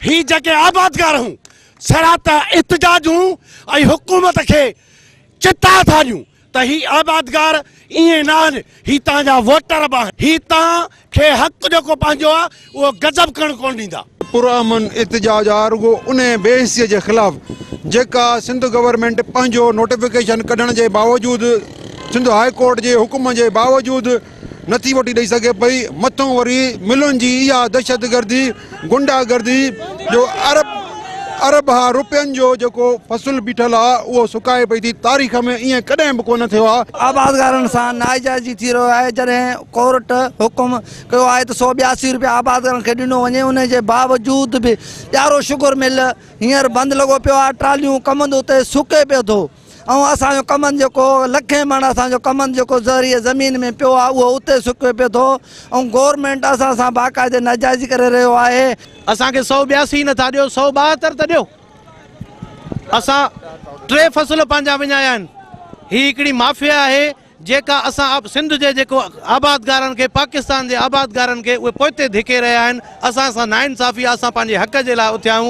هي جيڪي آبادگار هون سراپا احتجاج هون ۽ حڪومت کي چتاء ٿا ڏيون ته هي آبادگار ائين نه آهن، هي توهان جا ووٽر به آهن، هي توهان کي حق جيڪو پنهنجو آهي اهو غضب ڪرڻ ڪونه ڏيندا. پرامن احتجاج آ رڳو انهي بي حسي جي خلاف جيڪا سنڌ گورنمينٽ پنهنجو نوٽيفڪيشن ڪڍڻ جي باوجود سنڌ هاء ڪورٽ جي حڪم جي باوجود نٿي وٺي ڏئي سگهي پئي مٿون وري ملن جي اها دهشتگردي گنڊا گردي جو ارب اربها روپين جو جيڪو فصل بيٺل آ اهو سڪائي پئي ٿي تاريخ ۾ ائين ڪڏهن به ڪونه ٿيو آ. آبادگارن سان ناجائزي ٿي رهيو آهي جڏهن ڪورٽ حڪم ڪيو آهي ته 182 روپيا آبادگارن کي ڏنو وڃي ان جي باوجود به ڄارو شگر مل هينئر بند لڳو پيو آهي ٽراليون ڪمند اتي سڪي پيو ٿو ۽ اسان جو ڪمند جيڪو لکين مڻ اسان جو ڪمند جيڪو زرعي زمين ۾ پيو آهي اهو اتي سڪي پيو ٿو ۽ گورنمينٽ اسان سان باقاعدي ناجائزي ڪري رهيو آهي. اسان کي 182 نٿا ڏيو 172 ته ڏيو. اسان ٽي فصل پنهنجا وڃايا آهن. هي هڪڙي مافيا آهي جيڪا اسان سنڌ جي جيڪو آبادگارن کي پاڪستان جي آبادگارن کي اهي پوئتي ڌڪي رهيا آهن. اسان سان ناانصافي آهي اسان پنهنجي حق جي لاء اٿيا آهيون.